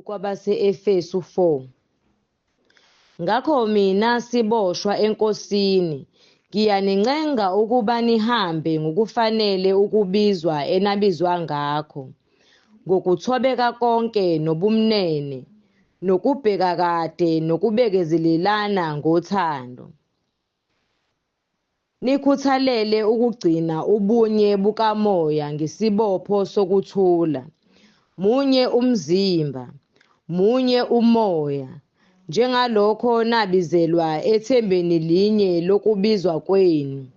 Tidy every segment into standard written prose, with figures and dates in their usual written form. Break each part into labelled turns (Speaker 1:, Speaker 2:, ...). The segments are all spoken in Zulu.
Speaker 1: Kwabase-Efesu 4. Ngakho mina siboshwa eNkosini, ngiyanincenga ukuba nihambe ngokufanele ukubizwa enabizwa ngakho, ngokuthobeka konke nobumnene, nokubheka kade nokubekezelelana ngothando. Nikhuthalele ukugcina ubunye bukaMoya ngesibopho sokuthula. Munye umzimba, munye uMoya, njengalokho nabizelwa ethembeni linye lokubizwa kwenu.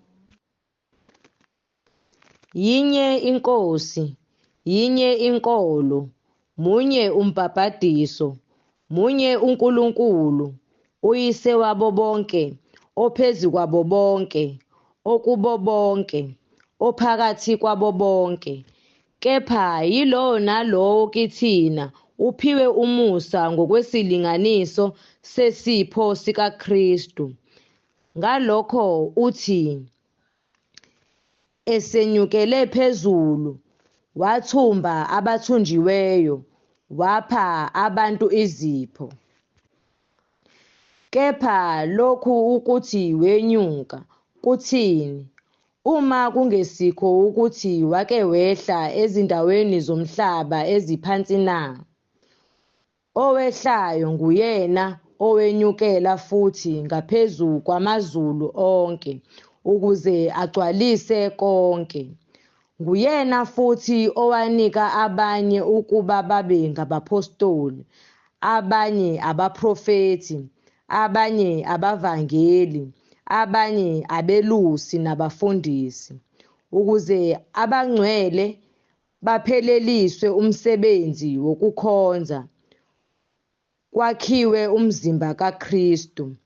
Speaker 1: Yinye iNkosi, yinye inkolo, munye umbhabhadiso, munye uNkulunkulu, uYise wabo bonke, ophezu kwabo bonke, okubo bonke, ophakathi kwabo bonke. Kepha yilowo nalowo kithina uphiwe umusa ngokwesilinganiso sesipho sikaKristu. Ngalokho uthi, Esenyukele phezulu, wathumba abathunjiweyo, wapha abantu izipho. Kepha lokhu ukuthi wenyuka, kuthini, uma kungesikho ukuthi wake wehla ezindaweni zomhlaba eziphansi na? Owehlayo nguyena owenyukela futhi ngaphezu kwamazulu onke, ukuze agcwalise konke. Nguyena futhi owanika abanye ukuba babe ngabaphostoli, abanye abaprofethi, abanye abavangeli, abanye abelusi nabafundisi, ukuze abangcwele bapheleliswe umsebenzi wokukhonza, kwakhiwe umzimba kaKristu,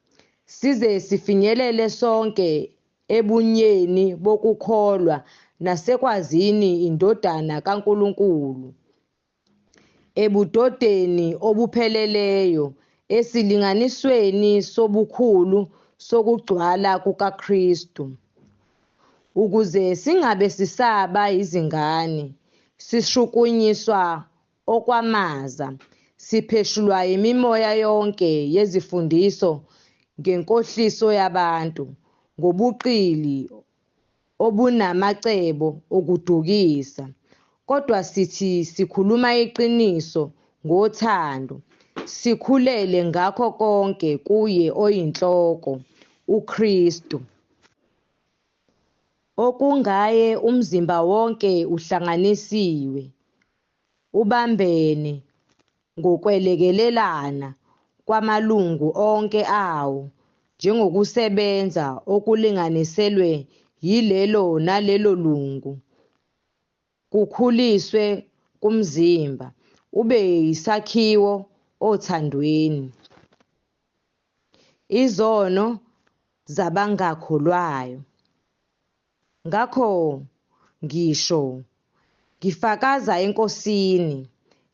Speaker 1: size sifinyelele sonke ebunyeni bokukholwa nasekwazini iNdodana kaNkulunkulu, ebudodeni obupheleleyo, esilinganisweni sobukhulu sokugcwala kukaKristu, ukuze singabe sisaba yizingane, sishukunyiswa okwamaza, sipheshulwa yimimoya yonke yezifundiso ngenkohliso yabantu, ngobuqili obunamacebo okudukisa. Kodwa sithi sikhuluma iqiniso ngothando, sikhulele ngakho konke kuye oyinhloko, uKristu. Okungaye umzimba wonke uhlanganisiwe, ubambene ngokwelekelelana kwamalungu onke awo njengokusebenza okulinganiselwe yilelo nalelo lungu, kukhuliswe kumzimba, ube yisakhiwo othandweni. Izono zabangakholwayo. Ngakho ngisho, ngifakaza eNkosini,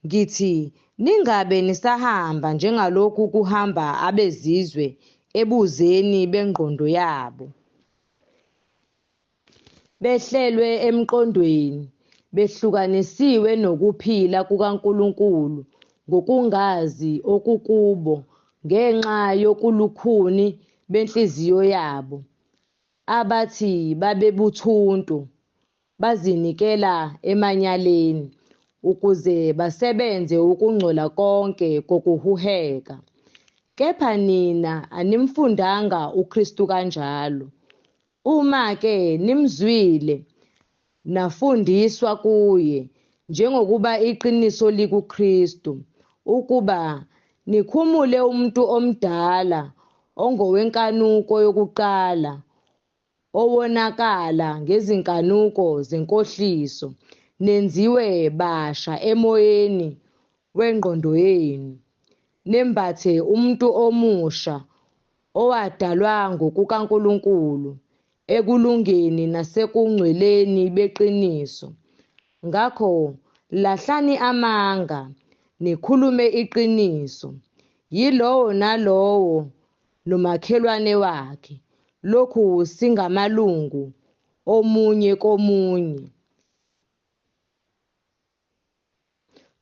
Speaker 1: ngithi ningabe nisahamba njengalokhu kuhamba abezizwe ebuzeni bengqondo yabo. Behlelwe emqondweni, behlukanisiwe nokuphila kukaNkulunkulu ngokungazi okukubo ngenxa yokulukhuni benhliziyo yabo, abathi babebuthuntu, bazinikela emanyaleni, ukuze basebenze ukungcola konke kokuhuheka. Kepha nina animfundanga uKristu kanjalo. Uma-ke nimzwile, nafundiswa kuye, njengokuba iqiniso likuKristu, ukuba nikhumule umuntu omdala ongowenkanuko yokuqala, owonakala ngezinkanuko zenkohliso, nenziwe basha emoyeni wengqondo yenu, nembathe umuntu omusha owadalwa ngokukaNkulunkulu ekulungeni nasekungcweleni beqiniso. Ngakho lahlani amanga, nikhulume iqiniso, yilowo nalowo nomakhelwane wakhe, lokhu singamalungu omunye komunye.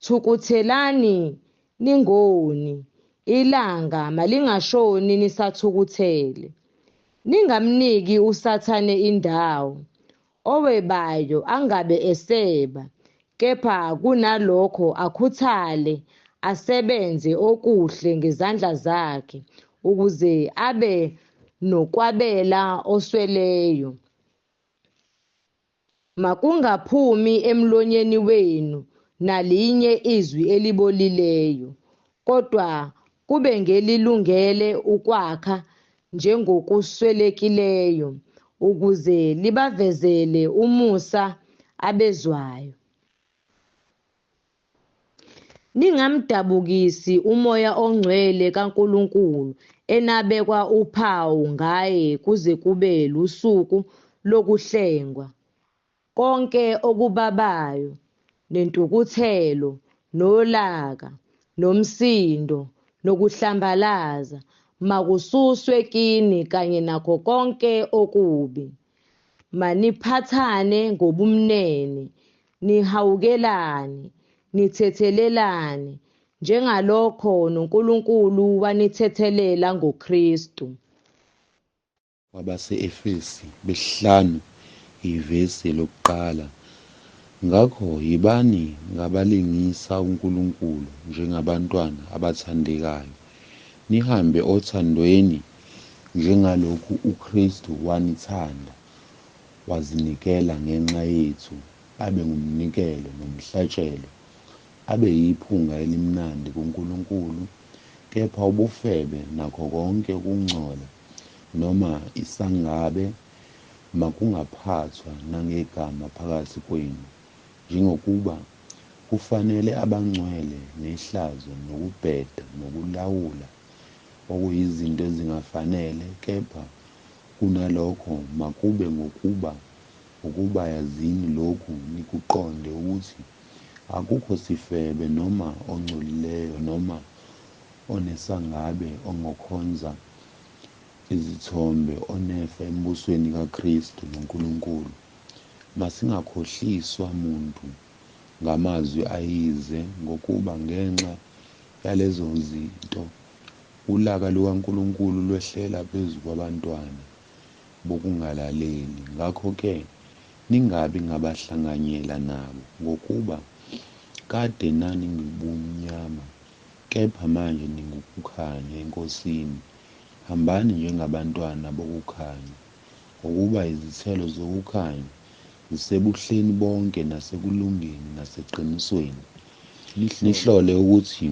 Speaker 1: Thukuthelani Ningoni, ilanga malingashoni nisathukuthele. Ningamniki uSathane indawo. Owebayo angabe eseba, kepha kunalokho akhuthale asebenze okuhle ngezandla zakhe, ukuze abe nokwabela osweleyo. Makungaphumi emlonyeni wenu nalinye izwi elibolileyo, kodwa kube ngelilungele ukwakha njengokuswelekileyo, ukuze libavezele umusa abezwayo. Ningamdabukisi uMoya oNgcwele kaNkulunkulu enabekwa uphawu ngaye kuze kube lusuku lokuhlengwa. Konke okubabayo, nentukuthelo, nolaka, nomsindo, nokuhlambalaza, makususwe kini kanye nakho konke okubi. Maniphathane ngobumnene, nihawukelane, nithethelelane, njengalokho noNkulunkulu wanithethelela ngoKristu.
Speaker 2: Kwabase-Efesi besihlanu ivesi lokuqala. Ngakho yibani ngabalingisa uNkulunkulu njengabantwana abathandekayo, nihambe othandweni njengalokhu uKristu wanithanda, wazinikela ngenxa yethu abe ngumnikelo nomhlatshelo, abe yiphunga elimnandi kuNkulunkulu. Kepha ubufebe nakho konke ukungcola noma isangabe makungaphathwa nangegama phakathi kwenu, njengokuba kufanele abangcwele, nehlazo, nokubheda, nokulawula, okuyizinto ezingafanele, kepha kunalokho makube ngokuba ngokuba yazini lokhu nikuqonde ukuthi akukho sifebe noma ongcolileyo noma onesangabe ongokhonza izithombe onefa embusweni kaKristu noNkulunkulu. Masingakhohliswa muntu ngamazwi ayize, ngokuba ngenxa yalezo zinto ulaka lukaNkulunkulu lwehlela phezu kwabantwana bokungalaleli. Ngakho-ke ningabi ngabahlanganyela nabo, ngokuba kade naningubumnyama, kepha manje ningukukhanya eNkosini. Hambani njengabantwana bokukhanya, ngokuba izithelo zokukhanya zisebuhleni bonke nasekulungeni naseqinisweni. Nihlole ukuthi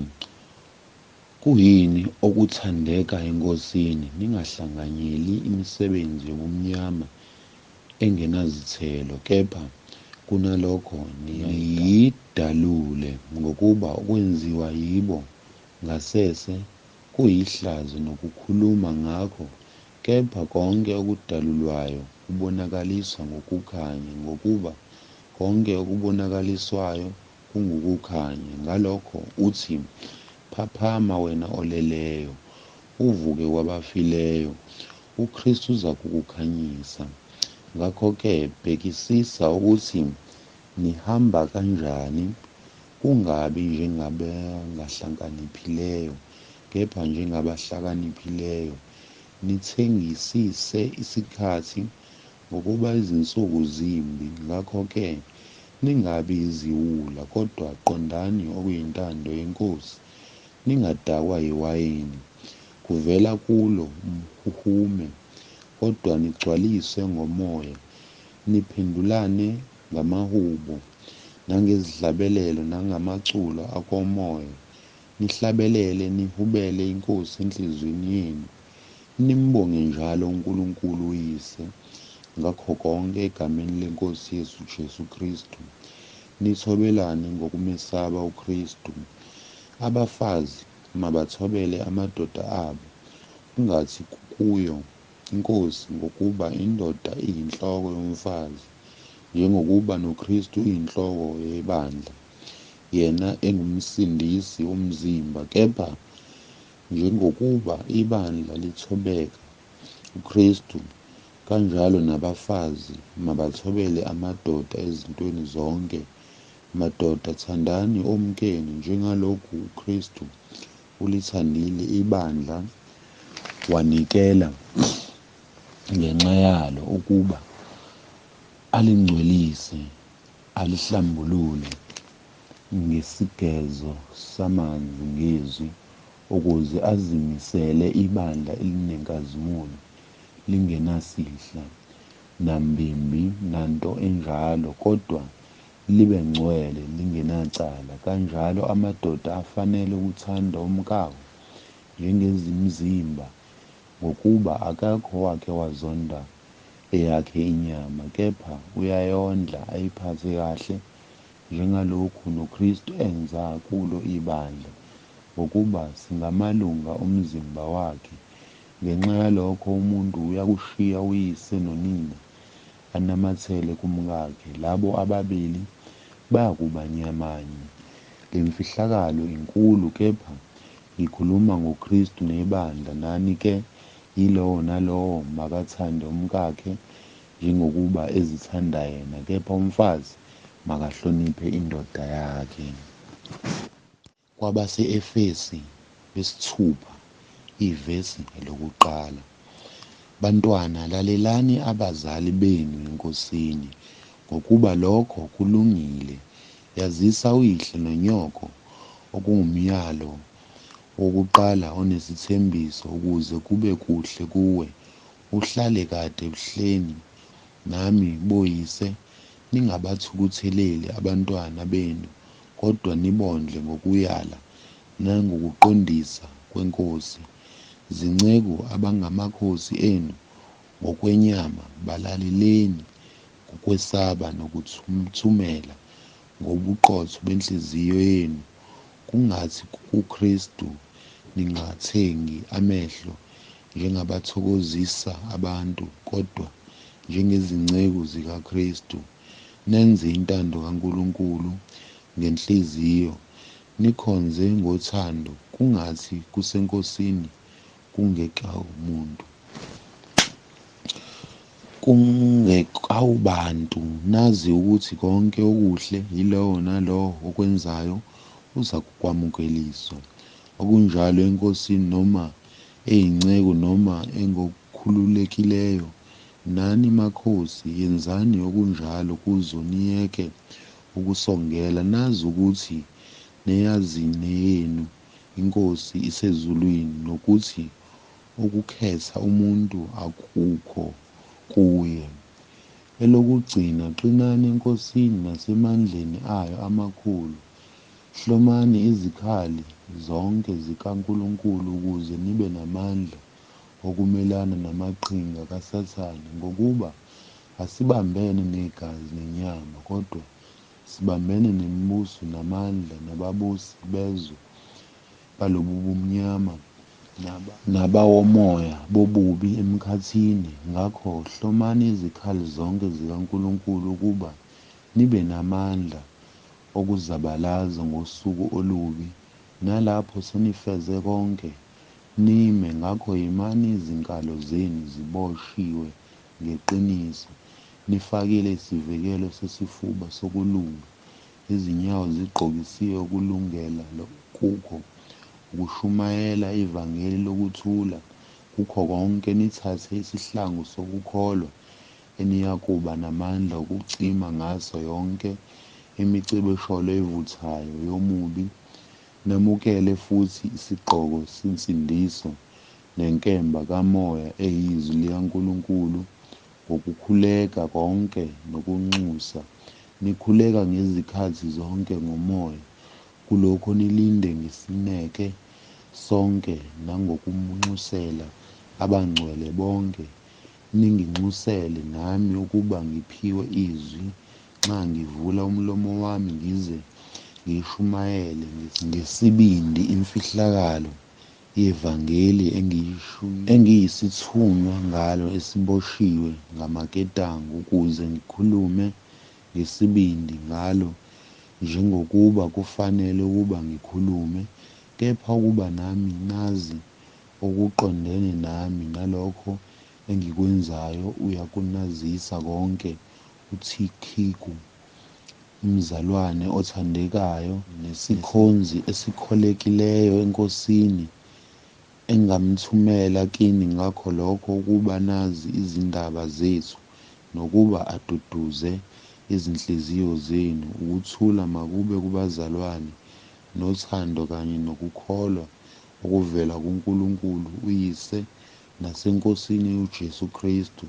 Speaker 2: kuyini okuthandeka eNkosini, ningahlanganyeli imisebenzi yobumnyama engenazithelo, kepha kunalokho niyidalule, ngokuba okwenziwa yibo ngasese kuyihlazo nokukhuluma ngakho. Kepha konke okudalulwayo kubonakaliswa ngokukhanya, ngokuba konke okubonakaliswayo kungukukhanya. Ngalokho uthi, Phaphama, wena oleleyo, uvuke kwabafileyo, uKristu uzakukukhanyisa. Ngakho-ke bhekisisa ukuthi nihamba kanjani, kungabi njengabangahlakaniphileyo, kepha njengabahlakaniphileyo, nithengisise isikhathi, ngokuba izinsuku zimbi. Ngakho-ke ningabi yiziwula, kodwa qondani okuyintando yeNkosi. Ningadakwa yiwayini, kuvela kulo umhuhume, kodwa nigcwaliswe ngoMoya, niphendulane ngamahubo, nangezihlabelelo, nangamaculo akomoya, nihlabelele nihubele iNkosi enhliziyweni yenu, nimbonge njalo uNkulunkulu uYise ngakho konke egameni leNkosi yethu Jesu Kristu, nithobelane ngokumesaba uKristu. Abafazi mabathobele amadoda abo, kungathi kukuyo iNkosi, ngokuba indoda iyinhloko yomfazi, njengokuba noKristu uyinhloko yebandla, yena engumsindisi womzimba. Kepha njengokuba ibandla lithobeka uKristu, kanjalo nabafazi mabathobele amadoda ezintweni zonke. Madoda, thandani omkenu njengalokhu uKristu ulithandile ibandla wanikela ngenxa yalo ukuba alingcwelise, alihlambulule ngesigezo samanzi ngezwi, ukuze azimisele ibandla elinenkazimulo, lingenasihla, nambimbi, nanto enjalo, kodwa libe ngcwele lingenacala. Kanjalo amadoda afanele ukuthanda omkawo njengezimzimba, ngokuba akekho owake wazonda eyakhe inyama, kepha uyayondla ayiphathe kahle, njengalokhu noKristu enza kulo ibandla, ngokuba singamalunga omzimba wakhe. Ngenxa yalokho umuntu uyakushiya uyise nonina, anamathele kumkakhe, labo ababili bayakuba nyamanye. Le mfihlakalo inkulu, kepha ngikhuluma ngoKristu nebandla. Nani-ke, yilowo nalowo makathande umkakhe njengokuba ezithanda yena, kepha umfazi makahloniphe indoda yakhe. Kwabase-Efesi besithupha ivesi lokuqala. Bantwana, lalelani abazali benu eNkosini, ngokuba lokho kulungile. Yazisa uyihlo nonyoko, okungumyalo wokuqala onesithembiso, ukuze kube kuhle kuwe, uhlale kade ebuhleni. Nami boyise, ningabathukutheleli abantwana benu, kodwa nibondle ngokuyala nangokuqondisa kweNkosi. Zinceku, abangamakhosi enu ngokwenyama balaleleni ngokwesaba nokuthuthumela, ngobuqotho benhliziyo yenu, kungathi kuKristu, ningathengi amehlo njengabathokozisa abantu, kodwa njengezinceku zikaKristu, nenze intando kaNkulunkulu ngenhliziyo, nikhonze ngothando, kungathi kuseNkosini, kungekawumuntu. Kungekawubantu, nazi ukuthi konke okuhle yilowo nalowo okwenzayo uzakukwamukeliswa, okunjalo eNkosini, noma eyinceku noma engokhululekileyo. Nani makhosi, yenzani okunjalo kuzo, niyeke ukusongela, nazi ukuthi niyazi neyenu iNkosi isezulwini, nokuthi ukukhetha umuntu akukho kuye. Elokugcina, qinani eNkosini nasemandleni ayo amakhulu. Hlomani izikhali zonke zikaNkulunkulu ukuze nibe namandla okumelana namaqhinga kaSathane, ngokuba asibambene negazi nenyama, kodwa sibambene nemibuso namandla nababusi bezwe balobu bumnyama, nabawomoya bobubi emkhathini. Ngakho hlomani izikhali zonke zikaNkulunkulu ukuba nibe namandla okuzabalaza ngosuku olubi, nalapho senifeze konke, nime. Ngakho yimani izinkalo zenu ziboshiwe ngeqiniso, nifakile isivikelo sesifuba sokulunga, izinyawo zigqokisiwe ukulungela kukho ukushumayela ivangeli lokuthula. Kukho konke nithathe isihlangu sokukholwa, eniyakuba namandla okucima ngaso yonke imicibisholo evuthayo yomubi. Namukele futhi isigqoko sensindiso, nenkemba kaMoya eyizwi likaNkulunkulu, ngokukhuleka konke nokunxusa, nikhuleka ngezikhathi zonke ngoMoya, kulokho nilinde ngesineke sonke nangokunxusela abangcwele bonke. Ninginxusele nami ukuba ngiphiwe izwi nxa ngivula umlomo wami ngize ngiyishumayele ngesibindi imfihlakalo yevangeli engiyisithunywa ngalo esiboshiwe ngamaketango, ukuze ngikhulume ngesibindi ngalo njengokuba kufanele ukuba ngikhulume. Kepha ukuba nami nazi okuqondene nami nalokho engikwenzayo, uyakunazisa konke uThikhiku. umzalwane othandekayo nesikhonzi esikholekileyo eNkosini, engamthumela kini ngakho lokho ukuba nazi izindaba zethu nokuba aduduze izinhliziyo zenu. Ukuthula makube kubazalwane, nothando kanye nokukholwa okuvela kuNkulunkulu uYise naseNkosini uJesu Kristu.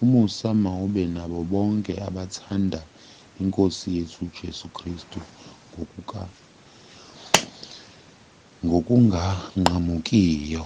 Speaker 2: Umusa mawube nabo bonke abathanda iNkosi yethu uJesu Kristu ngokunganqamukiyo.